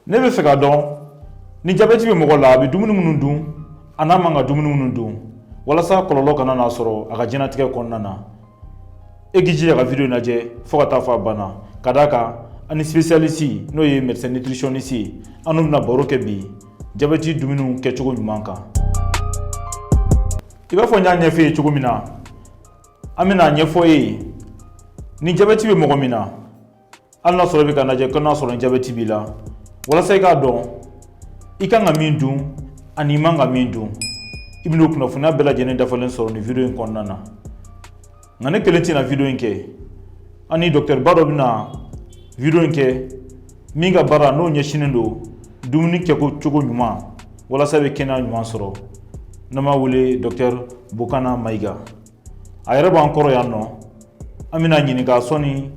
Ne bɛ fɛ ka dɔn ni jabɛti bɛ mɔgɔ la, a bɛ dumuni minnu dun, a n'a man ka dumuni minnu dun, walasa kɔlɔlɔ kana n'a sɔrɔ a ka diɲɛlatigɛ kɔnɔna na. E k'i jija ka vidéo lajɛ fo ka taa fɔ a banna, ka d'a kan ani spécialiste, n'o ye médecin nutritionniste ye, an n'u bɛna baro kɛ bi jabɛti dumuniw kɛcogo ɲuman kan. I b'a fɔ n y'a ɲɛfɔ e ye cogo min na, an bɛna ɲɛfɔ e ye ni jabɛti bɛ mɔgɔ min na, hali n'a sɔrɔ i bɛ ka lajɛ ko n'a sɔrɔ ni jabɛti b'i la, walasa i k'a dɔn i kan ka min dun ani i man ka min dun. I bɛn'o kunnafoniya bɛɛ lajɛlen dafalen sɔrɔ nin vidéo in kɔnɔna na. Nka ne kelen tɛna vidéo in kɛ, an ni docteur ba dɔ bɛna vidéo in kɛ, min ka baara n'o ɲɛsinnen don dumuni kɛko cogo ɲuman walasa i bɛ kɛnɛya ɲuman sɔrɔ. N'an b'a wele docteur Bokana Mayiga, a yɛrɛ b'an kɔrɔ yan nɔ. An bɛna ɲininka sɔnni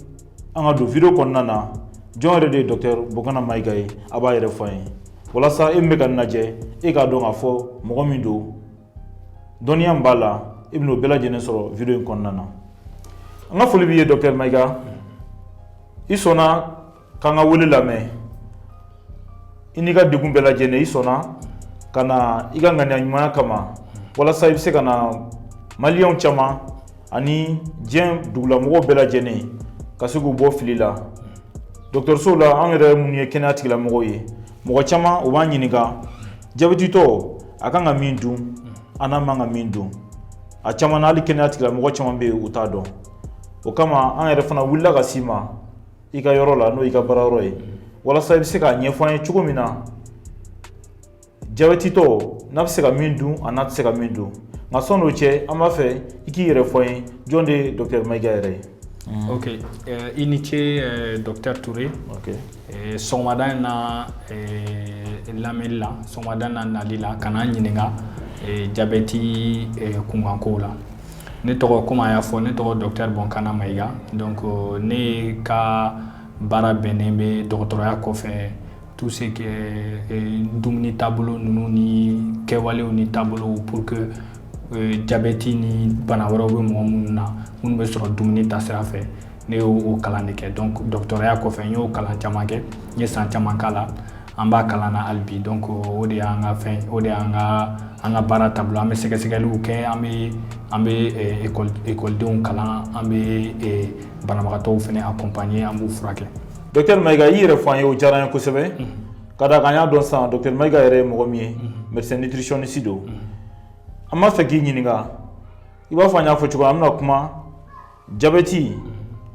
an ka don vidéo kɔnɔna na, jɔn yɛrɛ de ye docteur Bokana Mayiga ye? A b'a yɛrɛ fɔ an ye, walasa e min bɛ ka nin lajɛ, e k'a dɔn k'a fɔ mɔgɔ min don, dɔnniya min b'a la, i bɛn'o bɛɛ lajɛlen sɔrɔ vidéo in kɔnɔna na. An ka foli b'i ye, docteur Mayiga. I sɔnna k'an ka wele lamɛn, i n'i ka degun bɛɛ lajɛlen, i sɔnna ka na i ka ŋaniya ɲumanya kama, walasa i bɛ se ka na maliyɛnw caman ani diɲɛ dugulamɔgɔw bɛɛ lajɛlen ka se k'u bɔ fili la. Dɔgɔtɔrɔsow la, an yɛrɛ minnu ye kɛnɛya tigilamɔgɔw ye, mɔgɔ caman u b'an ɲininka jabɛtitɔ a kan ka min dun, a n'a man ka min dun. A caman na, hali kɛnɛya tigilamɔgɔ caman bɛ yen, u t'a dɔn. O kama, an yɛrɛ fana wulila ka s'i ma i ka yɔrɔ la, n'o y'i ka baarayɔrɔ ye, walasa i bɛ se k'a ɲɛfɔ an ye cogo min na jabɛtitɔ n'a bɛ se ka min dun, a n'a tɛ se ka min dun. Nka sɔn'o cɛ, an b'a fɛ i k'i yɛrɛ fɔ an ye, jɔn de ye docteur Mayiga yɛrɛ ye? Ok, i ni ce, docteur Touré. Sɔgɔmada in na, lamɛnli la, sɔgɔmada in na nali la ka na n ɲininka jabɛti kunkankow la. Ne tɔgɔ, komi a y'a fɔ, ne tɔgɔ docteur Bɔnkana Mayiga. Donc ne ka baara bɛnnen bɛ dɔgɔtɔrɔya kɔfɛ, tout ce qui est dumuni taabolo ninnu ni kɛwalew ni taabolow, pour que jabɛti ni bana wɛrɛw bɛ mɔgɔ minnu na, minnu bɛ sɔrɔ dumuni taasira fɛ, ne y'o o kalan de kɛ. Donc dɔgɔtɔrɔya kɔfɛ, n y'o kalan caman kɛ, n ye san caman k'a la, an b'a kalan na hali bi. Donc o de y'an ka fɛn, o de y'an ka an ka baara taabolo. An bɛ sɛgɛsɛgɛliw kɛ, an bɛ ekɔlidenw kalan, an bɛ banabagatɔw fana accompagner, an b'u furakɛ. Docteur Mayiga, i yɛrɛ fɔ an ye, o diyara an ye kosɛbɛ, ka d'a kan an y'a dɔn sisan docteur Mayiga yɛrɛ ye mɔgɔ min ye, médecin nutritionniste don. An b'a fɛ k'i ɲininka, i b'a fɔ an y'a fɔ cogo min, an bɛna kuma jabɛti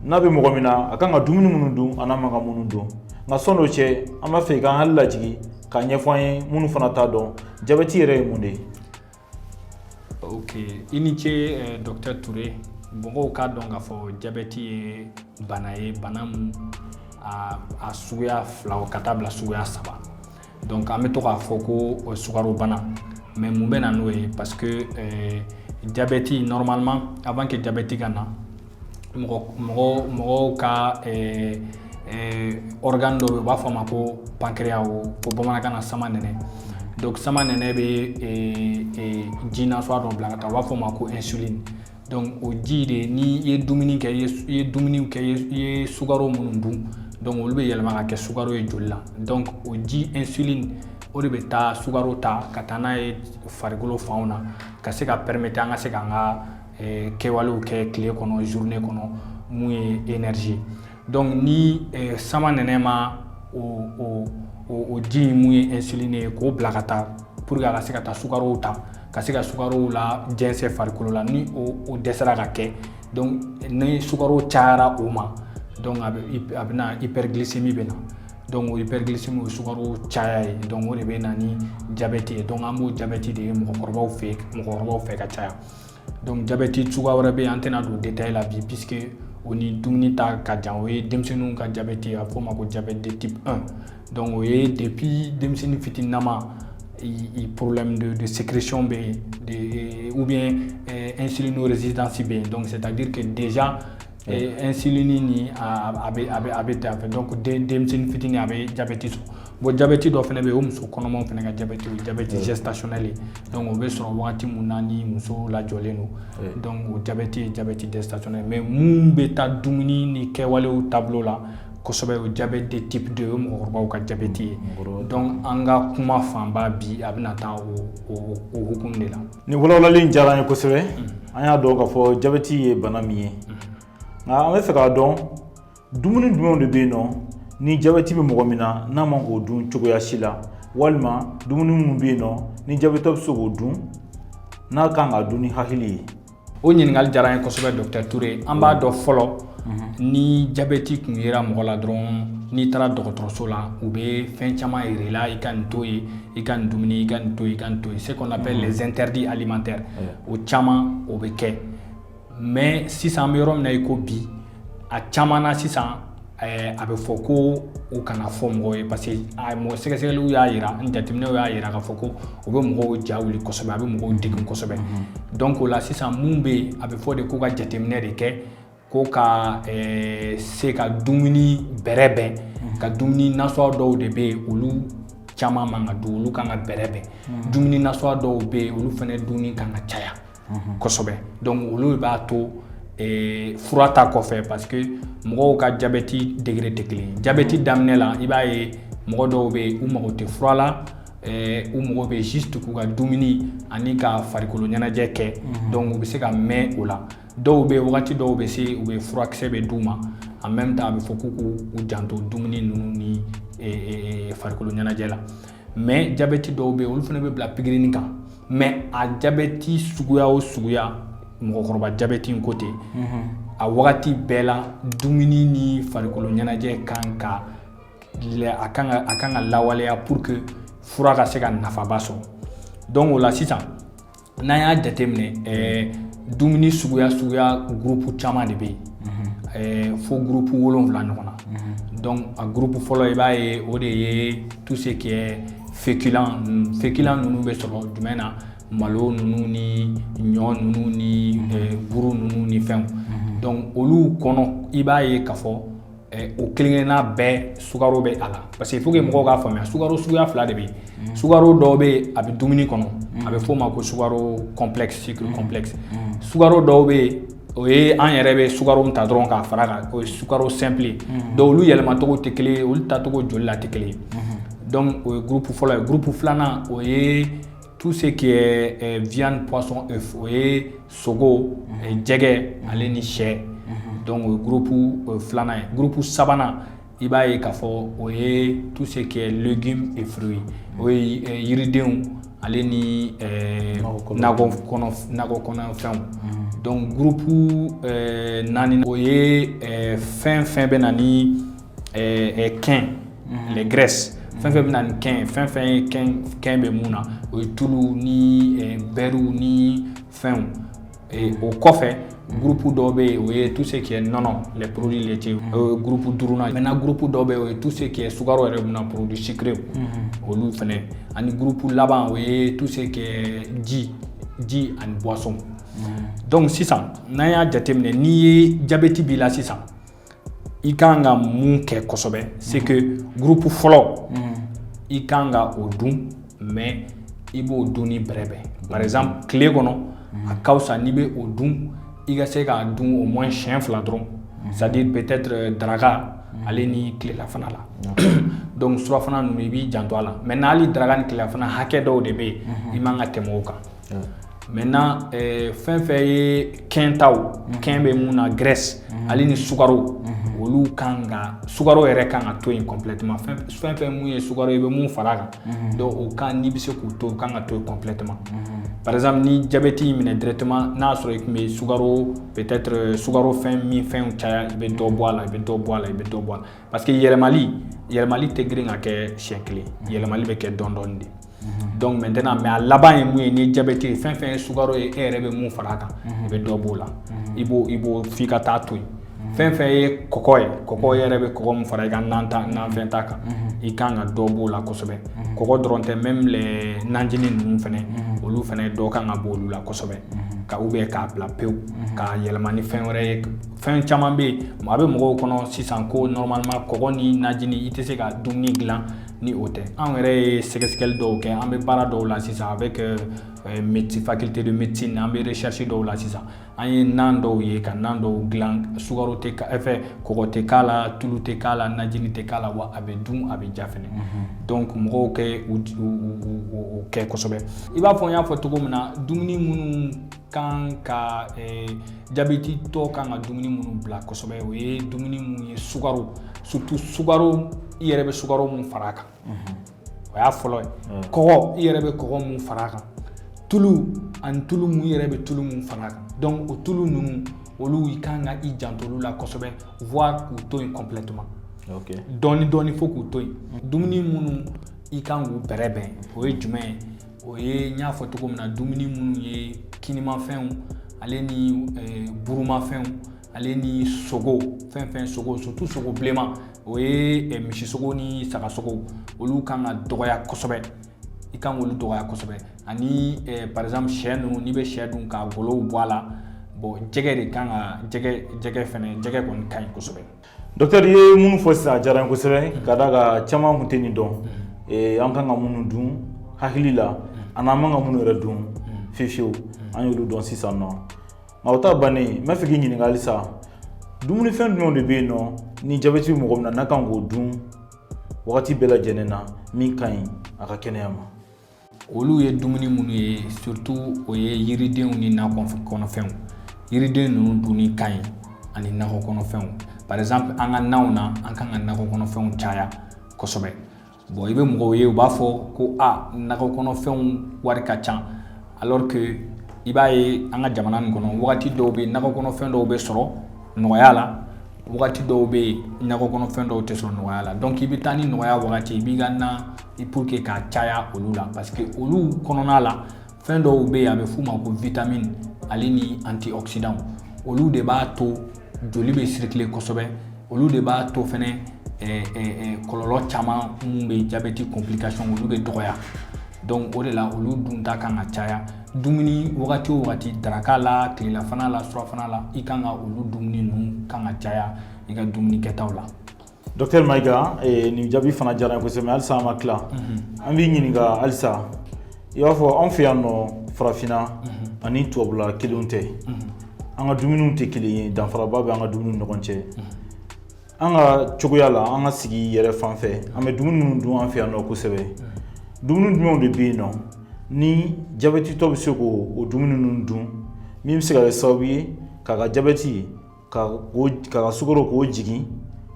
n'a bɛ mɔgɔ min na, a kan ka dumuni minnu dun, a n'a man ka minnu dun. Nka sɔn'o cɛ, an b'a fɛ i k'an hakili lajigin k'a ɲɛfɔ an ye, minnu fana t'a dɔn, jabɛti yɛrɛ ye mun de ye? Ok, i ni ce, docteur Touré. Mɔgɔw k'a dɔn k'a fɔ jabɛti ye bana ye, bana mun a suguya fila ka taa bila suguya saba. Donc an bɛ to k'a fɔ ko sukaro bana, mais mun bɛ na n'o ye? Parce que jabɛti, normalement, avant que jabɛti ka na, mɔgɔw ka organe dɔ bɛ yen, u b'a fɔ a ma ko pancréas, o ko bamanankan na sama nɛnɛ. Donc sama nɛnɛ bɛ ji nasuguya dɔ bila ka taa, u b'a fɔ o ma ko insuline. Donc o ji de, ni i ye dumuni kɛ, i ye dumuni kɛ, i ye sukaro minnu dun, donc olu bɛ yɛlɛma ka kɛ sukaro ye joli la. Donc o ji insuline, o de bɛ taa sukaro ta ka taa n'a ye farikolo fanw na, ka se ka permettre an ka se k'an ka kɛwalew kɛ tile kɔnɔ, journée kɔnɔ, mun ye énergie. Donc ni sama nɛnɛ ma o ji in, mun ye insuline ye, k'o bila ka taa pour que a ka se ka taa sukarow ta, ka se ka sukarow la jɛnsɛn farikolo la, ni o dɛsɛra ka kɛ, donc ni sukaro cayara o ma, donc a bɛ na hyperglycémie bɛ na. Donc o hyperglycémie, o ye sukaro caya ye. Donc o de bɛ na ni jabɛti ye. Donc an b'o jabɛti de ye mɔgɔkɔrɔbaw fɛ, mɔgɔkɔrɔbaw fɛ ka caya. Donc jabɛti suguya wɛrɛ bɛ yen, an tɛna don détail la bi, puisque o ni dumuni ta ka jan. O ye denmisɛnninw ka jabɛti ye, a bɛ f'o ma ko diabète de type 1. Donc o ye depuis denmisɛnnin fitininama, problème de sécrétion bɛ yen de, ou bien insulino résistance bɛ yen. Donc c'est à dire que déjà insuline ni a bɛ a fɛ. Donc denmisɛnnin fitinin, a bɛ jabɛti sɔrɔ. Bon, jabɛti dɔ fana bɛ yen, o muso kɔnɔmaw fana ka jabɛti, o ye jabɛti gestationnel ye. Donc o bɛ sɔrɔ wagati mun na ni muso lajɔlen don. Donc o jabɛti ye jabɛti gestationnel. Mais mun bɛ taa dumuni ni kɛwalew taabolo la, Kosɛbɛ, o diabète de type 2, o ye mɔgɔkɔrɔbaw ka diabète ye. Donc an ka kuma fanba bi, a bɛna taa o hukumu de la. Nin walawalali in diyara an ye kosɛbɛ. An y'a dɔn k'a fɔ jabɛti ye bana min ye, nka an bɛ fɛ k'a dɔn dumuni jumɛnw de bɛ yen nɔ ni jabɛti bɛ mɔgɔ min na, n'a man k'o dun cogoya si la, walima dumuni minnu bɛ yen nɔ ni jabɛtɔ bɛ se k'o dun, n'a kan ka dun ni hakili ye. O ɲininkali diyara an ye kosɛbɛ, docteur Touré. An b'a dɔn fɔlɔ, ni jabɛti kun yera mɔgɔ la dɔrɔn, n'i taara dɔgɔtɔrɔso la, u bɛ fɛn caman yir'i la: i ka nin to yen, i ka nin dumuni, i ka nin to yen, i ka nin to yen, ce qu'on appelle les interdits alimentaires. O caman o bɛ kɛ, mais sisan, an bɛ yɔrɔ min na i ko bi, a caman na sisan, a bɛ fɔ ko o kana fɔ mɔgɔw ye, parce que a mɔgɔ sɛgɛsɛgɛliw y'a yira, n jateminɛw y'a yira k'a fɔ ko o bɛ mɔgɔw ja wuli kosɛbɛ, a bɛ mɔgɔw degun kosɛbɛ. Donc o la sisan, mun bɛ yen, a bɛ fɔ de ko ka jateminɛ de kɛ, ko ka se ka dumuni bɛrɛ bɛn, ka dumuni nasɔngɔ dɔw de bɛ yen, olu caman man ka dun, olu kan ka bɛrɛ bɛn. Dumuni nasɔngɔ dɔw bɛ yen, olu fana dunni kan ka caya kosɛbɛ. Donc olu b'a to fura ta kɔfɛ, parce que mɔgɔw ka jabɛti degré tɛ kelen ye. Jabɛti daminɛ la, i b'a ye mɔgɔ dɔw bɛ yen, u mago tɛ fura la, u mago bɛ juste k'u ka dumuni ani ka farikolo ɲɛnajɛ kɛ, donc u bɛ se ka mɛn o la. Dɔw bɛ yen, wagati dɔw bɛ se, u bɛ furakisɛ bɛ d'u ma, en même temps a bɛ fɔ k'u k'u janto dumuni ninnu ni farikolo ɲɛnajɛ la. Mais jabɛti dɔw bɛ yen, olu fana bɛ bila pikirini kan. Mais a jabɛti suguya o suguya, mɔgɔkɔrɔba jabɛti in ko ten, a wagati bɛɛ la, dumuni ni farikolo ɲɛnajɛ kan ka a kan ka lawaleya pour que fura ka se ka nafaba sɔrɔ. Donc o la sisan, n'an y'a jateminɛ, dumuni suguya suguya, groupe caman de bɛ yen, fo groupe 7 ɲɔgɔn na. Donc a groupe fɔlɔ, i b'a ye, o de ye tout ce qui est féculent. Féculent ninnu bɛ sɔrɔ jumɛn na? Malo ninnu ni ɲɔ ninnu ni buru ninnu ni fɛnw. Donc olu kɔnɔ, i b'a ye k'a fɔ o kelen kelenna bɛɛ, sukaro bɛ a la, parce que il faut que mɔgɔw k'a faamuya, sukaro suguya fila de bɛ yen. Sukaro dɔw bɛ yen, a bɛ dumuni kɔnɔ, a bɛ f'o ma ko sukaro complexe, sucre complexe. Sukaro dɔw bɛ yen, o ye an yɛrɛ bɛ sukaro min ta dɔrɔn k'a fara kan, o ye sukaro simple ye. Donc olu yɛlɛmacogo tɛ kelen ye, olu tacogo joli la tɛ kelen ye. Donc o ye groupe fɔlɔ ye. Groupe filanan, o ye tout ce qui est viande, poisson, œuf, o ye sogo, jɛgɛ ale ni sɛ. Donc o ye groupe filanan ye. Groupe sabanan, i b'a ye k'a fɔ o ye tout ce qui est légumes et fruits, o ye yiridenw ale ni nakɔ kɔnɔfɛnw. Donc groupe naani, o ye fɛn fɛn bɛ na ni kɛn, les graisses, fɛn fɛn bɛ na ni kɛn, fɛn fɛn ye kɛn, kɛn bɛ mun na, o ye tulu ni beurre ni fɛnw. O kɔfɛ, groupe dɔw bɛ yen, o ye tout ce qui est nɔnɔ, les produits laitiers, o ye groupe duurunan ye. Maintenant, groupe dɔw bɛ yen, o ye tout ce qui est sukaro yɛrɛ bɛ na, produits sucrés, olu fɛnɛ. Ani groupe laban, o ye tout ce qui est ji, ji ani boisson. Donc sisan, n'an y'a jateminɛ, n'i ye jabɛti b'i la sisan, i kan ka mun kɛ kosɛbɛ? C'est que groupe fɔlɔ, i kan ka o dun, mais i b'o dun ni bɛrɛ bɛn. Par exemple, tile kɔnɔ, a ka fisa n'i bɛ o dun, i ka se k'a dun au moins siɲɛ fila dɔrɔn, c'est à dire peut-être daraka ale ni tilelafana la. Donc surafana ninnu, i b'i janto a la. Maintenant, hali daraka ni tilelafana, hakɛ dɔw de bɛ yen, i man ka tɛmɛ o kan. Maintenant, fɛn fɛn ye kɛn taw, kɛn bɛ mun na, graisse ale ni sukaro, olu kan ka, sukaro yɛrɛ kan ka to yen complètement. Fɛn fɛn mun ye sukaro, i bɛ mun fara a kan, donc o kan, n'i bɛ se k'o to, o kan ka to yen complètement. Par exemple, ni diabète y'i minɛ directement, n'a y'a sɔrɔ i tun bɛ sukaro, peut-être sukaro fɛn min fɛnw caya, i bɛ dɔ bɔ a la, i bɛ dɔ bɔ a la, i bɛ dɔ bɔ a la, parce que yɛlɛmali tɛ girin ka kɛ siɲɛ kelen, yɛlɛmali bɛ kɛ dɔɔni dɔɔni de. Donc maintenant, mais a laban ye mun ye? Ni diabète ye, fɛn fɛn ye sukaro ye, e yɛrɛ bɛ mun fara a kan, i bɛ dɔ b'o la, i b'o f'i ka taa to yen. Fɛn fɛn ye kɔkɔ ye, kɔkɔ yɛrɛ bɛ kɔkɔ min fara i ka nan ta nanfɛn ta kan, i kan ka dɔ b'o la kosɛbɛ. Kɔkɔ dɔrɔn tɛ, même les najini ninnu fɛnɛ, olu fɛnɛ, dɔ kan ka bɔ olu la kosɛbɛ, ka ou bien k'a bila pewu, k'a yɛlɛma ni fɛn wɛrɛ ye. Fɛn caman bɛ yen, a bɛ mɔgɔw kɔnɔ sisan ko normalement kɔkɔ ni najini, i tɛ se ka dumuni dilan ni o tɛ. Anw yɛrɛ ye sɛgɛsɛgɛli dɔw kɛ, an bɛ baara dɔw la sisan avec Médecine, faculté de médecine, an bɛ recherche dɔw la sisan. An ye nan dɔw ye ka nan dɔw dilan, sukaro tɛ fɛ, kɔgɔ tɛ k'a la, tulu tɛ k'a la, najini tɛ k'a la, wa a bɛ dun, a bɛ ja fɛnɛ. Donc mɔgɔw kɛ u kɛ kosɛbɛ. I b'a fɔ n y'a fɔ cogo min na, dumuni minnu kan ka jabɛti tɔ kan ka dumuni minnu bila kosɛbɛ, o ye dumuni minnu ye sukaro, surtout sukaro, i yɛrɛ bɛ sukaro mun fara a kan, o y'a fɔlɔ ye. Kɔgɔ, i yɛrɛ bɛ kɔgɔ mun fara a kan, tulu ani tulu mun, i yɛrɛ bɛ tulu mun fara a kan. Donc o tulu ninnu, olu i kan ka i janto olu la kosɛbɛ, voire k'u to yen complètement. Dɔɔni dɔɔni fo k'u to yen. Dumuni minnu i kan k'u bɛrɛbɛn, o ye jumɛn ye? O ye n y'a fɔ cogo min na, dumuni minnu ye kinimafɛnw, ale ni burumafɛnw, ale ni sogo, fɛn fɛn sogo, surtout sogo bilenman, o ye misisogo ni sagasogo, olu kan ka dɔgɔya kosɛbɛ. I kan k'olu dɔgɔya kosɛbɛ. Ani par exemple sɛ ninnu, n'i bɛ sɛ dun, k'a golow bɔ a la. Bon, jɛgɛ de kan ka jɛgɛ fɛnɛ, jɛgɛ kɔni ka ɲi kosɛbɛ. Docteur, i ye minnu fɔ sisan, a diyara n ye kosɛbɛ, ka d'a kan caman tun tɛ nin dɔn. An kan ka minnu dun hakili la ani an man ka minnu yɛrɛ dun fiyewu fiyewu, an y'olu dɔn sisan nɔ. Nka o ta bannen, n b'a fɛ k'i ɲininka halisa, dumunifɛn jumɛnw de bɛ yen nɔ ni jabɛti bɛ mɔgɔ min na, n'a kan k'o dun wagati bɛɛ lajɛlen na, min ka ɲi a ka kɛnɛya ma? Olu ye dumuni minnu ye, surtout o ye yiridenw ni nakɔ kɔnɔfɛnw. Yiriden ninnu dunni ka ɲi ani nakɔ kɔnɔfɛnw. Par exemple, an ka nanw na, an kan ka nakɔ kɔnɔfɛnw caya kosɛbɛ. Bon, i bɛ mɔgɔw ye, u b'a fɔ ko a nakɔ kɔnɔfɛnw wari ka ca, alors que i b'a ye an ka jamana nin kɔnɔ, wagati dɔw bɛ yen, nakɔ kɔnɔfɛn dɔw bɛ sɔrɔ nɔgɔya la, wagati dɔw bɛ yen, nakɔ kɔnɔfɛn dɔw tɛ sɔrɔ nɔgɔya la. Donc i bɛ taa ni nɔgɔya wagati, i b'i ka na pour que k'a caya olu la, parce que olu kɔnɔna la, fɛn dɔw bɛ yen, a bɛ f'u ma ko vitamine ale ni antioxydant. Olu de b'a to joli bɛ circuler kosɛbɛ. Olu de b'a to fɛnɛ kɔlɔlɔ caman mun bɛ jabɛti complication, olu bɛ dɔgɔya. Donc o de la, olu dunta kan ka caya dumuni wagati o wagati, daraka la, tilelafana la, surafana la, i kan ka olu dumuni ninnu kan ka caya i ka dumuni kɛtaw la. Docteur Mayiga, nin jaabi fana diyara n ye kosɛbɛ. Halisa an ma tila, an b'i ɲininka halisa. I b'a fɔ anw fɛ yan nɔ farafinna ani tubabula kelenw tɛ, an ka dumuniw tɛ kelen ye, danfaraba bɛ an ka dumuniw ni ɲɔgɔn cɛ. An ka cogoya la, an ka sigi yɛrɛ fan fɛ, an bɛ dumuni minnu dun an fɛ yan nɔ kosɛbɛ, dumuni jumɛnw de bɛ yen nɔ ni jabɛtitɔ bɛ se k'o dumuni ninnu dun, min bɛ se ka kɛ sababu ye k'a ka jabɛti k'a ka sukaro k'o jigin,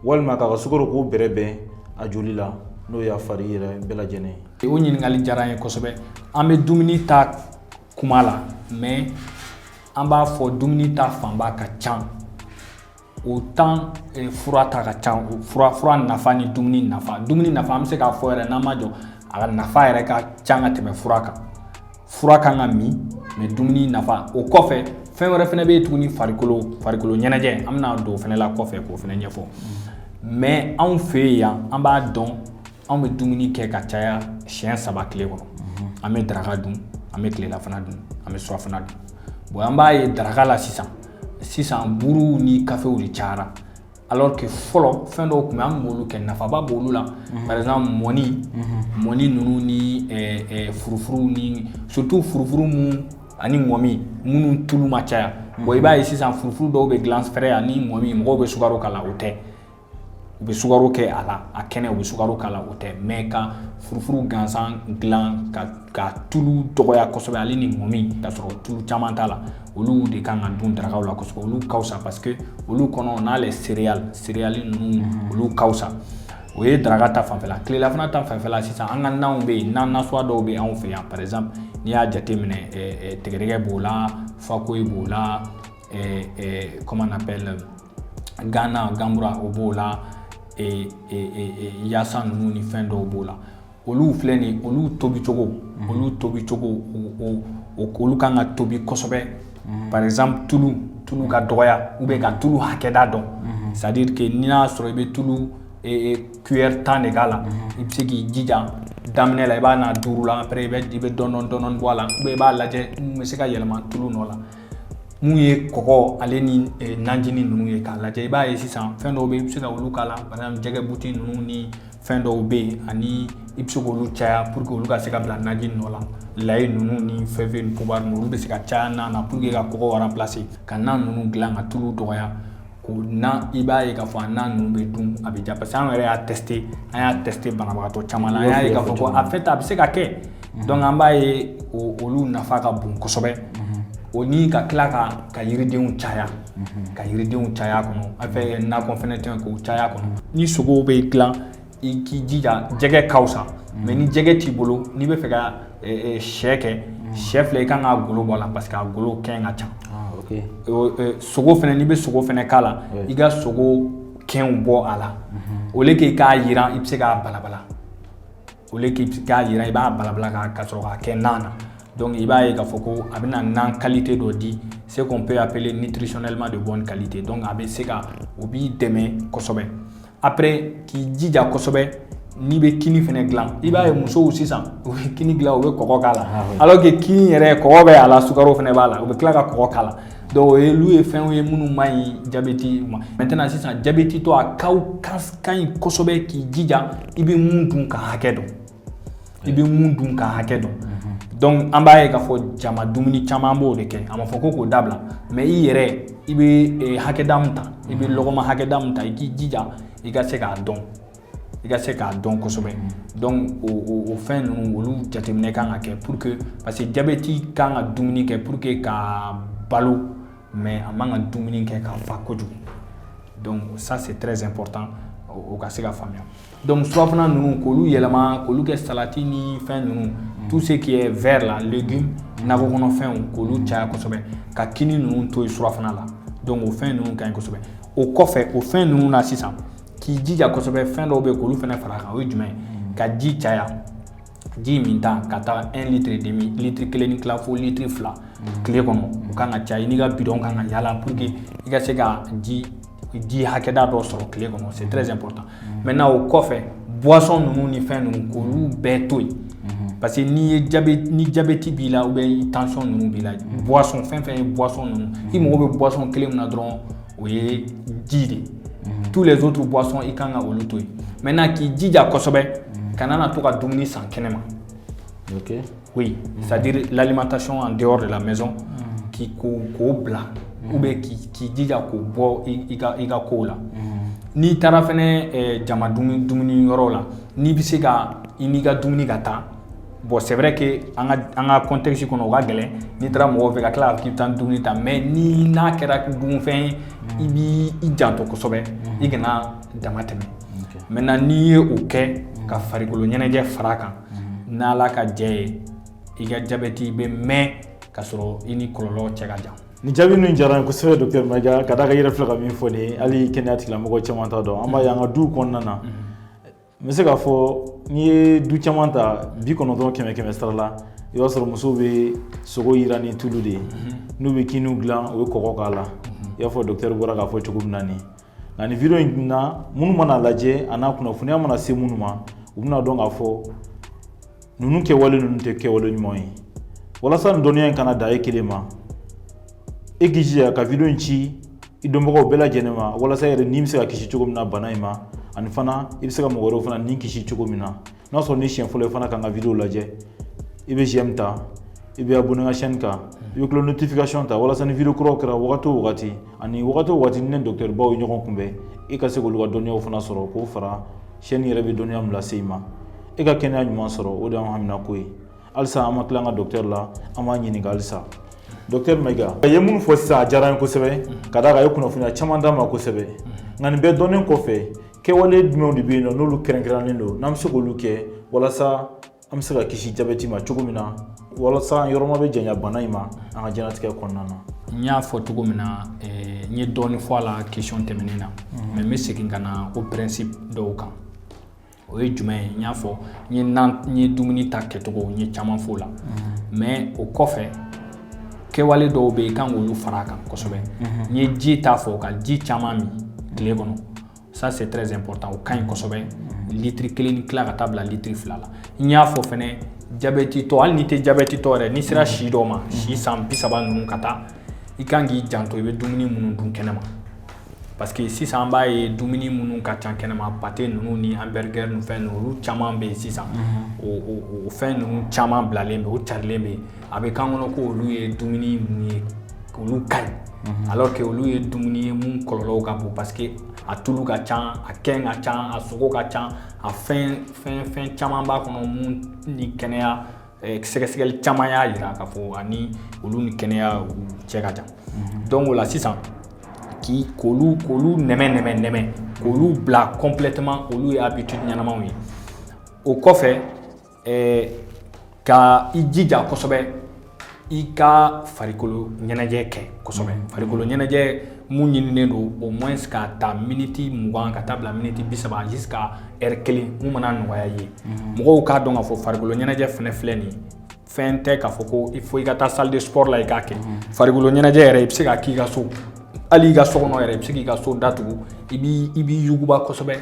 walima k'a ka sukaro k'o bɛrɛbɛn a joli la, n'o y'a fari yɛrɛ bɛɛ lajɛlen ye? O ɲininkali diyara n ye kosɛbɛ. An bɛ dumuni ta kuma la, mais an b'a fɔ dumuni ta fanba ka ca o tan fura ta ka ca. Fura nafa ni dumuni nafa, dumuni nafa, an bɛ se k'a fɔ yɛrɛ, n'an ma jɔ, a ka nafa yɛrɛ ka ca ka tɛmɛ fura kan. Fura kan ka min, mais dumuni nafa. O kɔfɛ, fɛn wɛrɛ fɛnɛ bɛ yen tuguni, farikolo ɲɛnajɛ, an bɛna don o fɛnɛ la kɔfɛ k'o fɛnɛ ɲɛfɔ. Mais anw fɛ yen yan, an b'a dɔn anw bɛ dumuni kɛ ka caya siɲɛ 3 tile kɔnɔ. An bɛ daraka dun, an bɛ tilelafana dun, an bɛ surafana dun. Bon, an b'a ye daraka la sisan sisan, buruw ni kafew de cayara, alors que fɔlɔ fɛn dɔw tun bɛ, an b'olu kɛ, nafaba b'olu la. Par exemple mɔni ninnu ni furufuru, ni surtout furufuru mun ani ŋɔmi minnu tulu ma caya. Bon, i b'a ye sisan furufuru dɔw bɛ dilan fɛrɛ ani ŋɔmi, mɔgɔw bɛ sukaro k'a la, o tɛ. U bɛ sukaro kɛ a la, a kɛnɛ, u bɛ sukaro k'a la, o tɛ. Mais ka furufuru gansan dilan ka tulu dɔgɔya kosɛbɛ, ale ni ŋɔmi, ka sɔrɔ tulu caman t'a la, olu de kan ka dun darakaw la kosɛbɛ. Olu ka fisa parce que olu kɔnɔ n'a les céréales ninnu, olu ka fisa. O ye daraka ta fanfɛla. Tilelafana ta fanfɛla sisan, an ka nanw bɛ yen, nan nasuguya dɔw bɛ anw fɛ yan. Par exemple, n'i y'a jateminɛ, tigɛdɛgɛ b'o la, fakoyi b'o la, comment on appelle, Gana ganbura, o b'o la, yaasa ninnu ni fɛn dɔw b'o la. Olu filɛ nin, olu tobicogo, olu kan ka tobi kosɛbɛ. Par exemple, tulu ka dɔgɔya ou bien ka tulu hakɛda dɔn, c'est à dire que n'i y'a sɔrɔ i bɛ tulu cuillère 10 de k'a la, i bɛ se k'i jija daminɛ la, i b'a na 5 la, après i bɛ dɔɔni dɔɔni bɔ a la, ou bien i b'a lajɛ mun bɛ se ka yɛlɛma tulu nɔ la. Mun ye kɔgɔ ale ni najini ninnu ye, k'a lajɛ, i b'a ye sisan fɛn dɔw bɛ yen, i bɛ se ka olu k'a la, par exemple jɛgɛ buti ninnu ni Fɛn dɔw bɛ yen ani i bɛ se k'olu caya pour que olu ka se ka bila naji nɔ la. Layi ninnu ni fɛn fɛn ni poivre ninnu, olu bɛ se ka caya nan na pour que ka kɔgɔ remplacer, ka nan ninnu dilan, ka tulu dɔgɔya k'o nan. I b'a ye k'a fɔ a nan ninnu bɛ dun, a bɛ diya, parce que an yɛrɛ y'a tester, an y'a tester banabagatɔ caman la, an y'a ye k'a fɔ ko en fait a bɛ se ka kɛ. Donc an b'a ye olu nafa ka bon kosɛbɛ. O ni ka tila ka yiridenw caya, ka yiridenw caya kɔnɔ, a fɛ nakɔ fɛnɛ tɛ k'o caya kɔnɔ. Ni sogow bɛ dilan, i k'i jija jɛgɛ ka fisa, mais ni jɛgɛ t'i bolo, n'i bɛ fɛ ka sɛ kɛ, sɛ filɛ, i kan k'a golo bɔ a la parce que a golo kɛn ka ca. Sogo fɛnɛ, n'i bɛ sogo fɛnɛ k'a la, i ka sogo kɛnw bɔ a la au lieu que i k'a yiran, i bɛ se k'a balabala. Au lieu que i k'a yiran, i b'a balabala ka sɔrɔ k'a kɛ nan na. Donc i b'a ye k'a fɔ ko a bɛna nan qualité dɔ di, ce qu'on peut appeler nutritionnellement de bonne qualité. Donc a bɛ se ka o b'i dɛmɛ kosɛbɛ. Après, k'i jija kosɛbɛ, n'i bɛ kini fɛnɛ dilan, i b'a ye musow sisan, u bɛ kini dilan, u bɛ kɔgɔ k'a la, alors que kini yɛrɛ kɔgɔ bɛ a la, sukaro fɛnɛ b'a la, u bɛ tila ka kɔgɔ k'a la. Donc o ye olu ye fɛnw ye minnu man ɲi jabɛti ma. Maintenant sisan, jabɛti tɔ, a ka ɲi kosɛbɛ k'i jija i bɛ mun dun ka hakɛ dɔn, i bɛ mun dun ka hakɛ dɔn. Donc an b'a ye k'a fɔ jama dumuni caman b'o de kɛ. A ma fɔ ko k'o dabila, mais i yɛrɛ i bɛ hakɛda min ta, i bɛ lɔgɔma hakɛda min ta, i k'i jija i ka se k'a dɔn, i ka se k'a dɔn kosɛbɛ. Donc o fɛn ninnu, olu jateminɛ kan ka kɛ pour que, parce que jabɛti kan ka dumuni kɛ pour que ka balo, mais a man ka dumuni kɛ ka fa kojugu. Donc ça, c'est très important, o ka se ka faamuya. Donc surafana ninnu, k'olu yɛlɛma, k'olu kɛ salati ni fɛn ninnu, tout ce qui est vert là, légumes, nakɔ kɔnɔfɛnw, k'olu caya kosɛbɛ, ka kini ninnu to yen surafana la. Donc o fɛn ninnu ka ɲi kosɛbɛ. O kɔfɛ, o fɛn ninnu na sisan, k'i jija kosɛbɛ, fɛn dɔw bɛ yen k'olu fana fara a kan. O ye jumɛn ye? Ka ji caya, ji min ta ka taa 1 litre et demi, litre kelen ni tila fo litre 2 tile kɔnɔ, o kan ka caya. I n'i ka bidon kan ka yala pour que i ka se ka ji hakɛda dɔ sɔrɔ tile kɔnɔ. C'est très important. Maintenant, o kɔfɛ, boisson ninnu ni fɛn ninnu, k'olu bɛɛ to yen, parce que n'i ye jabɛti, ni jabɛti b'i la ou bien tension ninnu b'i la, boisson fɛn fɛn ye boisson ninnu, i mago bɛ boisson kelen min na dɔrɔn, o ye ji de ye. Tous les autres boissons, i kan ka olu to yen. Maintenant, k'i jija kosɛbɛ, kana na to ka dumuni san kɛnɛma. Oui, c'est-à-dire l'alimentation en dehors de la maison, k'i k'o bila ou bien k'i jija k'o bɔ i ka kow la. N'i taara fɛnɛ jama dumuni yɔrɔ la, n'i bɛ se ka i n'i ka dumuni ka taa, bon, c'est vrai que an ka contexte kɔnɔ, o ka gɛlɛn, n'i taara mɔgɔw fɛ ka tila k'i bɛ taa dumuni ta, mais ni n'a kɛra dumunifɛn ye, i b'i i janto kosɛbɛ, i kana dama tɛmɛ. Maintenant, n'i ye o kɛ ka farikolo ɲɛnajɛ fara kan, n'Ala ka jɛ ye, i ka jabɛti bɛ mɛn ka sɔrɔ i ni kɔlɔlɔ cɛ ka jan. Nin jaabi ninnu diyara n ye kosɛbɛ, docteur Mayiga, ka d'a kan i yɛrɛ filɛ ka min fɔ nin ye, hali kɛnɛya tigilamɔgɔ caman t'a dɔn. An b'a ye an ka duw kɔnɔna na, n bɛ se k'a fɔ n'i ye du caman ta, 90 100 100 sara la, i b'a sɔrɔ musow bɛ sogo yiran ni tulu de ye, n'u bɛ kiniw dilan, u bɛ kɔgɔ k'a la, i b'a fɔ docteur bɔra k'a fɔ cogo min na nin. Nka nin vidéo in na, minnu mana lajɛ, a n'a kunnafoniya mana se minnu ma, u bɛna dɔn k'a fɔ ninnu kɛwale ninnu tɛ kɛwale ɲuman ye. Walasa nin dɔnniya in kana dan e kelen ma, e k'i jija ka vidéo in ci i dɔnbagaw bɛɛ lajɛlen ma, walasa yɛrɛ ni bɛ se ka kisi cogo min na bana in ma, ani fana i bɛ se ka mɔgɔ wɛrɛw fana ni kisi cogo min na. N'a sɔrɔ ni siɲɛ fɔlɔ ye fana ka n ka vidéo lajɛ, i bɛ j'aime ta, i bɛ abonné n ka chaîne kan, i bɛ cloche notification ta, walasa ni vidéo kuraw kɛra wagati o wagati, ani wagati o wagati ni ne docteur baw ye ɲɔgɔn kunbɛn, i ka se k'olu ka dɔnniyaw fana sɔrɔ k'o fara chaîne yɛrɛ bɛ dɔnniya min lase i ma. E ka kɛnɛya ɲuman sɔrɔ, o de y'anw haminako ye. Halisa an ma tila an ka docteur la, an b'a ɲininka halisa. Docteur Mayiga, a ye minnu fɔ sisan, a diyara n ye kosɛbɛ, ka d'a kan a ye kunnafoniya caman d'an ma kosɛbɛ. Nka nin bɛɛ dɔnnen kɔfɛ, kɛwale jumɛnw de bɛ yen nɔ n'olu kɛrɛnkɛrɛnnen don, n'an bɛ se k'olu kɛ walasa an bɛ se ka kisi jabɛti ma cogo min na, walasa an yɔrɔ ma bɛ janya bana in ma an ka diɲɛlatigɛ kɔnɔna na? N y'a fɔ cogo min na, n ye dɔɔnin fɔ a la question tɛmɛnen na, mais n bɛ segin ka na o principe dɔw kan. O ye jumɛn ye? N y'a fɔ, n ye nan, n ye dumuni ta kɛcogo, n ye caman f'o la, mais o kɔfɛ, kɛwale dɔw bɛ yen, i kan k'olu fara a kan kosɛbɛ. N ye ji ta fɔ, ka ji caman min tile kɔnɔ, ça c'est très important, o ka ɲi kosɛbɛ, litre kelen ni tila ka taa bila litre 2 la. N y'a fɔ fɛnɛ, jabɛti tɔ, hali n'i tɛ jabɛti tɔ yɛrɛ, n'i sera si dɔ ma, si san 30 ninnu ka taa, i kan k'i janto i bɛ dumuni minnu dun kɛnɛma. Parce que sisan an b'a ye dumuni minnu ka ca kɛnɛma, pâté ninnu ni hamburger ni fɛn ninnu, olu caman bɛ yen sisan. O fɛn ninnu caman bilalen bɛ, o carilen bɛ yen. A bɛ k'an kɔnɔ ko olu ye dumuni mun ye, olu ka ɲi, alors que olu ye dumuni ye mun kɔlɔlɔw ka bon, parce que a tulu ka ca, a kɛn ka ca, a sogo ka ca, a fɛn fɛn fɛn caman b'a kɔnɔ mun ni kɛnɛya sɛgɛsɛgɛli caman y'a jira k'a fɔ ani olu ni kɛnɛya u cɛ ka jan. Donc o la sisan, k'olu nɛmɛ nɛmɛ nɛmɛ, k'olu bila complètement, olu ye habitude ɲɛnamaw ye. O kɔfɛ, ka i jija kosɛbɛ i ka farikolo ɲɛnajɛ kɛ kosɛbɛ. Farikolo ɲɛnajɛ mun ɲininen don, au moins k'a ta miniti 20 ka taa bila miniti 30 jusqu'à heure 1, mun mana nɔgɔya i ye. Mɔgɔw k'a dɔn k'a fɔ farikolo ɲɛnajɛ fɛnɛ filɛ nin ye, fɛn tɛ k'a fɔ ko il faut i ka taa salle de sport la i k'a kɛ. Farikolo ɲɛnajɛ yɛrɛ, i bɛ se k'a k'i ka so, hali i ka so kɔnɔ yɛrɛ, i bɛ se k'i ka so datugu, i b'i yuguba kosɛbɛ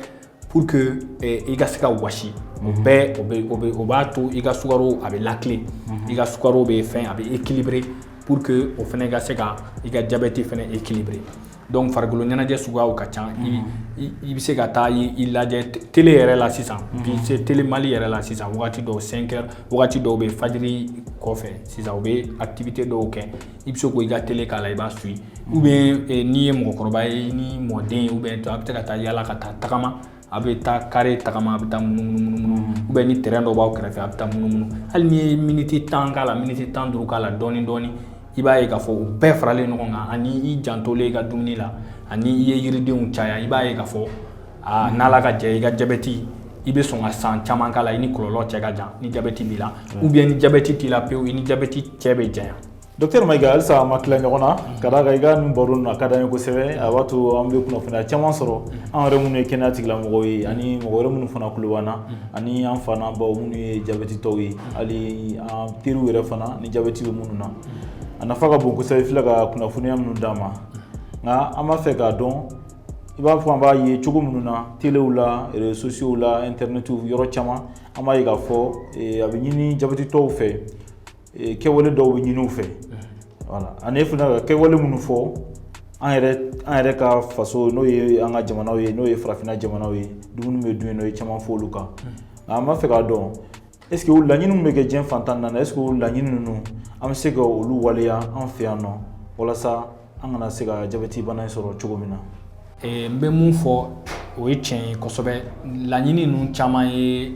pour que i ka se ka wasi. O bɛɛ o bɛ o bɛ o b'a to i ka sukaro a bɛ lakile, i ka sukaro bɛ fɛn, a bɛ équilibré, pour que o fɛnɛ ka se ka i ka diabète fɛnɛ équilibré. Donc farikolo ɲɛnajɛ suguyaw ka ca. I bɛ se ka taa i lajɛ télé yɛrɛ la sisan bi, se télé Mali yɛrɛ la sisan, wagati dɔw 5 heures, wagati dɔw bɛ fajiri kɔfɛ sisan, u bɛ activité dɔw kɛ. I bɛ se k'o i ka télé k'a la, i b'a suit, ou bien n'i ye mɔgɔkɔrɔba ye ni mɔden, ou bien a bɛ se ka taa yala, ka taa tagama, a bɛ taa carré tagama, a bɛ taa munumunu munumunu, ou bien ni terrain dɔ b'aw kɛrɛfɛ, a bɛ taa munumunu. Hali n'i ye miniti 10 k'a la, miniti 15 k'a la, dɔɔni dɔɔni, i b'a ye k'a fɔ o bɛɛ faralen ɲɔgɔn kan, ani i jantolen i ka dumuni la, ani i ye yiridenw caya, i b'a ye k'a fɔ aa, n'Ala ka jɛ, i ka diabète, i bɛ sɔn ka san caman k'a la, i ni kɔlɔlɔ cɛ ka jan ni diabète b'i la, ou bien ni diabète t'i la pewu, i ni diabète cɛ bɛ janya. Docteur Mayiga, halisa an ma tila ɲɔgɔn na, ka d'a kan i ka nin baro ninnu a ka d'an ye kosɛbɛ. A b'a to an bɛ kunnafoniya caman sɔrɔ, an yɛrɛ minnu ye kɛnɛya tigilamɔgɔw ye, ani mɔgɔ wɛrɛ minnu fana tulo b'an na, ani an fa n'an baw minnu ye jabɛtitɔw ye, hali an teriw yɛrɛ fana ni jabɛti bɛ minnu na. A nafa ka bon kosɛbɛ, i filɛ ka kunnafoniya minnu d'an ma. Nka an b'a fɛ k'a dɔn, i b'a fɔ an b'a ye cogo minnu na telew la, réseaux sociaux la, internet, yɔrɔ caman, an b'a ye k'a fɔ a bɛ ɲini jabɛtitɔw fɛ, kɛwale dɔw bɛ ɲini u fɛ. Voilà, ani e fana ka kɛwale minnu fɔ, an yɛrɛ ka faso, n'o ye an ka jamanaw ye, n'o ye farafinna jamanaw ye, dumuni bɛ dun yen nɔ, ye caman fɔ olu kan. Nka an b'a fɛ k'a dɔn, est ce que o laɲini min bɛ kɛ diɲɛ fan 14, est ce que o laɲini ninnu, an bɛ se ka olu waleya an fɛ yan nɔ, walasa an kana se ka jabɛti bana in sɔrɔ cogo min na? N bɛ mun fɔ, o ye tiɲɛ ye kosɛbɛ. Laɲini ninnu caman ye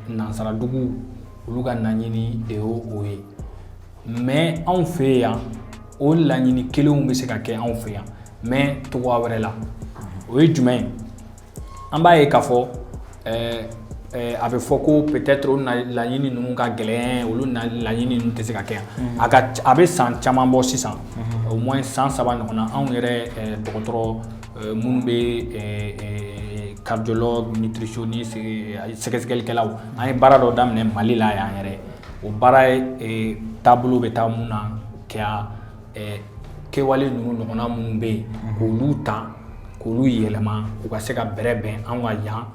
nansaradugu olu ka laɲini de ye o ye, mais anw fɛ yan, o laɲini kelenw bɛ se ka kɛ anw fɛ yan, mais togoya wɛrɛ la. O ye jumɛn ye? An b'a ye k'a fɔ a bɛ fɔ ko peut-être o laɲini ninnu ka gɛlɛn, olu laɲini ninnu tɛ se ka kɛ yan. A ka a bɛ san caman bɔ sisan, au moins san 3 ɲɔgɔn na, anw yɛrɛ dɔgɔtɔrɔ minnu bɛ cardiologue, nutritionniste, sɛgɛsɛgɛlikɛlaw, an ye baara dɔ daminɛ Mali la yan yɛrɛ. O baara ye taabolo bɛ taa mun na ka kɛwale ninnu ɲɔgɔnna minnu bɛ yen, k'olu ta k'olu yɛlɛma u ka se ka bɛrɛ bɛn an ka yan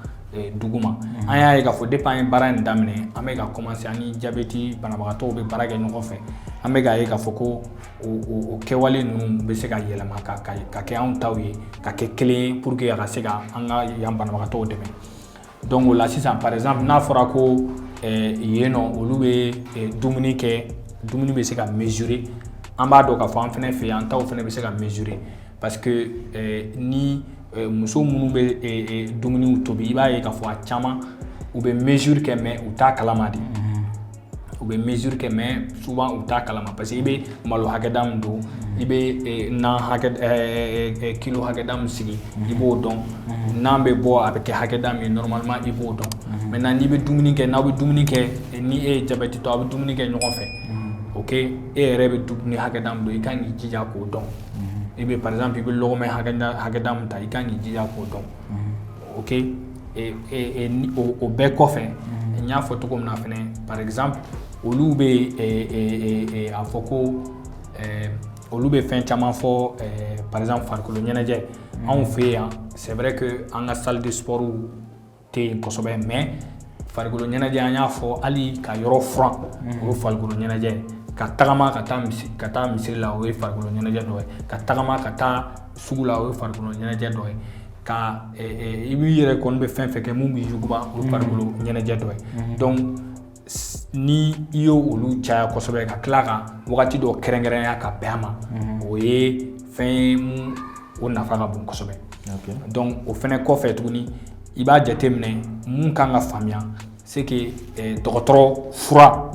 dugu ma. An y'a ye k'a fɔ depuis an ye baara in daminɛ, an bɛ ka commencer, an ni jabɛti banabagatɔw bɛ baara kɛ ɲɔgɔn fɛ, an bɛ k'a ye k'a fɔ ko o kɛwale ninnu bɛ se ka yɛlɛma ka kɛ anw taw ye, ka kɛ kelen ye, pour que a ka se ka an ka yan banabagatɔw dɛmɛ. Donc o la sisan, par exemple, n'a fɔra ko yen nɔ olu bɛ dumuni kɛ, dumuni bɛ se ka mesurer, an b'a dɔn k'a fɔ an fɛnɛ fɛ yan, an taw fɛnɛ bɛ se ka mesurer, parce que ni muso minnu bɛ dumuniw tobi, i b'a ye k'a fɔ a caman u bɛ mesure kɛ, mais u t'a kalama de. U bɛ mesure kɛ, mais souvent u t'a kalama, parce que i bɛ malo hakɛda min don, i bɛ nan hakɛ kilo hakɛda min sigi, i b'o dɔn. Nan bɛ bɔ, a bɛ kɛ hakɛda min ye normalement, i b'o dɔn. Maintenant n'i bɛ dumuni kɛ, n'aw bɛ dumuni kɛ, ni e ye jabɛtitɔ, aw bɛ dumuni kɛ ɲɔgɔn fɛ, ok, e yɛrɛ bɛ dumuni hakɛda min don, i kan k'i jija k'o dɔn. I bɛ, par exemple, i bɛ lɔgɔmɛ hakɛda min ta, i kan k'i jija k'o dɔn, ok. O bɛɛ kɔfɛ, n y'a fɔ cogo min na fɛnɛ, par exemple, olu bɛ a fɔ ko olu bɛ fɛn caman fɔ, par exemple farikolo ɲɛnajɛ. Anw fɛ yan, c'est vrai que an ka salle de sport tɛ yen kosɛbɛ, mais farikolo ɲɛnajɛ, an y'a fɔ, hali ka yɔrɔ furan, o ye farikolo ɲɛnajɛ. Ka tagama ka taa misi ka taa misiri la, o ye farikolo ɲɛnajɛ dɔ ye. Ka tagama ka taa sugu la, o ye farikolo ɲɛnajɛ dɔ ye. Ka i b'i yɛrɛ kɔni bɛ fɛn fɛn kɛ mun b'i yuguba, o ye farikolo ɲɛnajɛ dɔ ye. Donc ni i y'o olu caya kosɛbɛ, ka tila ka wagati dɔ kɛrɛnkɛrɛnya ka bɛn a ma, o ye fɛn ye mun o nafa ka bon kosɛbɛ. Donc o fɛnɛ kɔfɛ tuguni, i b'a jateminɛ, mun kan ka faamuya, c'est que dɔgɔtɔrɔ fura,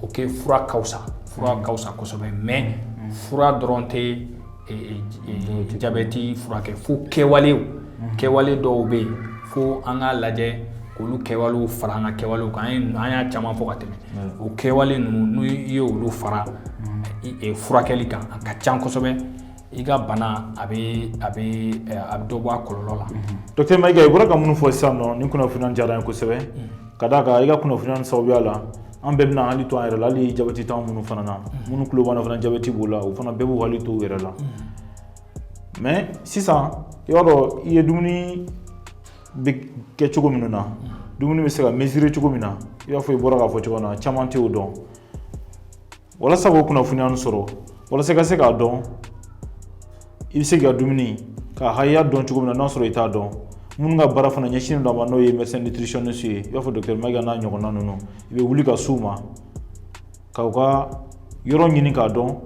ok, fura ka fisa, fura ka fisa kosɛbɛ, mais fura dɔrɔn tɛ jabɛti furakɛ. Fo kɛwalew, kɛwale dɔw bɛ yen, fo an k'a lajɛ k'olu kɛwalew fara an ka kɛwalew kan. An y'a caman fɔ ka tɛmɛ. O kɛwale ninnu, n'u i ye olu fara furakɛli kan, a ka ca kosɛbɛ, i ka bana a bɛ dɔ bɔ a kɔlɔlɔ la. Docteur Mayiga, i bɔra ka minnu fɔ sisan nɔ, nin kunnafoniya diyara n ye kosɛbɛ, ka d'a kan i ka kunnafoniya sababuya la, an bɛɛ bɛna hakili to an yɛrɛ la. Hali jabɛti t'anw minnu fana na, minnu tulo b'an na fana, jabɛti b'u la, o fana bɛɛ b'u hakili to u yɛrɛ la. Mais sisan, i b'a dɔn, i ye dumuni bɛ kɛ cogo minnu na, dumuni bɛ se ka mesurer cogo min na, i b'a fɔ i bɔra k'a fɔ cogo min na, caman tɛ o dɔn. Walasa k'o kunnafoniya sɔrɔ, walasa i ka se k'a dɔn i bɛ se k'i ka dumuni k'a hakɛya dɔn cogo min na, n'a sɔrɔ i t'a dɔn, minnu ka baara fana ɲɛsinnen don a ma, n'o ye médecin nutritionniste ye, i b'a fɔ docteur Mayiga n'a ɲɔgɔnna ninnu, i bɛ wuli ka s'u ma, ka u ka yɔrɔ ɲini k'a dɔn,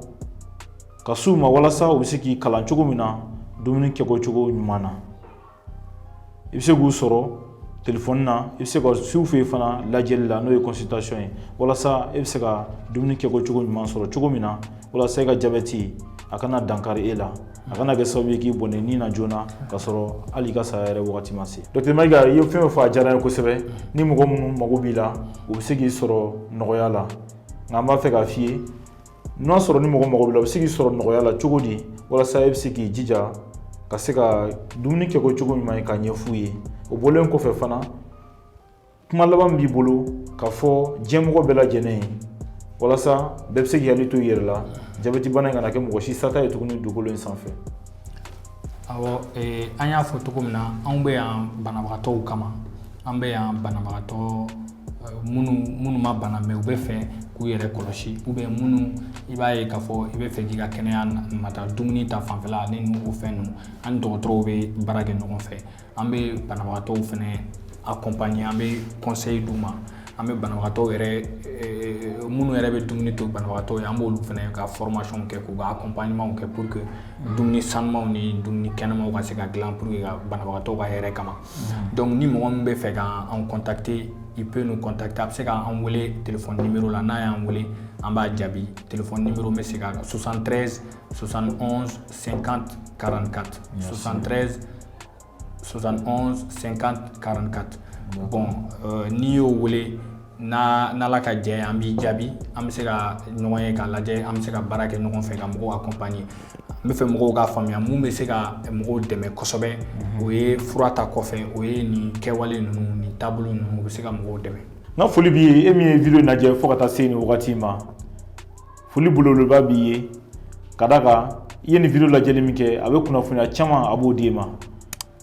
ka s'u ma, walasa u bɛ se k'i kalan cogo min na dumuni kɛko cogo ɲuman na. I bɛ se k'u sɔrɔ telefɔni na, i bɛ se ka s'u fɛ yen fana lajɛli la, n'o ye consultation ye, walasa e bɛ se ka dumuni kɛko cogo ɲuman sɔrɔ cogo min na, walasa e ka jabɛti a kana dankari e la, a kana kɛ sababu ye k'i bɔnɛ ni na joona, ka sɔrɔ hali i ka saya yɛrɛ wagati ma se. Docteur Mayiga, i ye fɛn o fɔ, a diyara n ye kosɛbɛ. Ni mɔgɔ minnu mago b'i la, u bɛ se k'i sɔrɔ nɔgɔya la. Nka an b'a fɛ k'a f'i ye, n'a sɔrɔ ni mɔgɔ mago b'i la, u bɛ se k'i sɔrɔ nɔgɔya la cogo di, walasa e bɛ se k'i jija ka se ka dumuni kɛko cogo ɲuman ye k'a ɲɛf'u ye? O bɔlen kɔfɛ fana, kuma laban min b'i bolo ka fɔ diɲɛmɔgɔ bɛɛ lajɛlen ye, walasa bɛɛ bɛ se k'i hakili to i yɛrɛ la, jabɛti bana in kana kɛ mɔgɔ si sata ye tuguni dugukolo in sanfɛ? Awɔ, an y'a fɔ cogo min na, anw bɛ yan banabagatɔw kama. An bɛ yan banabagatɔ minnu ma bana, mais u bɛ fɛ k'u yɛrɛ kɔlɔsi, ou bien minnu i b'a ye k'a fɔ i bɛ fɛ k'i ka kɛnɛya mata, dumuni ta fanfɛla ni o fɛn ninnu, an ni dɔgɔtɔrɔw bɛ baara kɛ ɲɔgɔn fɛ. An bɛ banabagatɔw fɛnɛ accompagner, an bɛ conseil d'u ma. An bɛ banabagatɔw yɛrɛ minnu yɛrɛ bɛ dumuni to banabagatɔw ye, an b'olu fɛnɛ ka formation kɛ, k'u ka accompagnement kɛ, pour que dumuni sanumanw ni dumuni kɛnɛmaw ka se ka dilan pour que ka banabagatɔw ka hɛrɛ kama. Donc ni mɔgɔ min bɛ fɛ ka an contacter, il peut nous contacter. A bɛ se k'an wele téléphone numéro la. N'a y'an wele, an b'a jaabi. Téléphone numéro bɛ se ka 73 71 50 44, 73 71 50 44. Bon, n'i y'o wele, n'a n'Ala ka jɛ, an b'i jaabi. An bɛ se ka ɲɔgɔn ye k'a lajɛ, an bɛ se ka baara kɛ ɲɔgɔn fɛ ka mɔgɔw accompagner. N bɛ fɛ mɔgɔw k'a faamuya, mun bɛ se ka mɔgɔw dɛmɛ kosɛbɛ, o ye fura ta kɔfɛ, o ye nin kɛwale ninnu, nin taabolo ninnu, o bɛ se ka mɔgɔw dɛmɛ. N ka foli b'i ye, e min ye vidéo lajɛ fo ka taa se nin wagati ma. Foli belebeleba b'i ye, ka d'a kan i ye nin vidéo lajɛli min kɛ, a bɛ kunnafoniya caman a b'o d'e ma.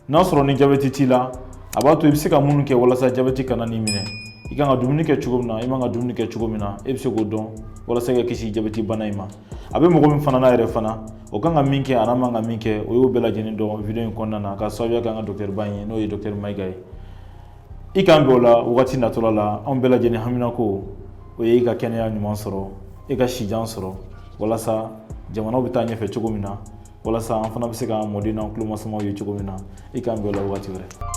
N'a sɔrɔ ni jabɛti t'i la, a b'a to i bɛ se ka minnu kɛ walasa jabɛti kana n'i minɛ, i kan ka dumuni kɛ cogo min na, i man ka dumuni kɛ cogo min na, e bɛ se k'o dɔn walasa i ka kisi jabɛti bana in ma. A bɛ mɔgɔ min fana n'a yɛrɛ fana, o kan ka min kɛ, a n'a man ka min kɛ, o y'o bɛɛ lajɛlen dɔn vidéo in kɔnɔna na, ka sababuya kɛ an ka docteur ba in ye, n'o ye docteur Mayiga ye. I k'an bɛn o la wagati natɔla la. Anw bɛɛ lajɛlen haminako o ye i ka kɛnɛya ɲuman sɔrɔ, i ka sijan sɔrɔ, walasa jamanaw bɛ taa ɲɛfɛ cogo min na, walasa an fana bɛ se ka mɔden n'an tulomasamaw ye cogo min na. I k'an bɛn o la wagati wɛrɛ.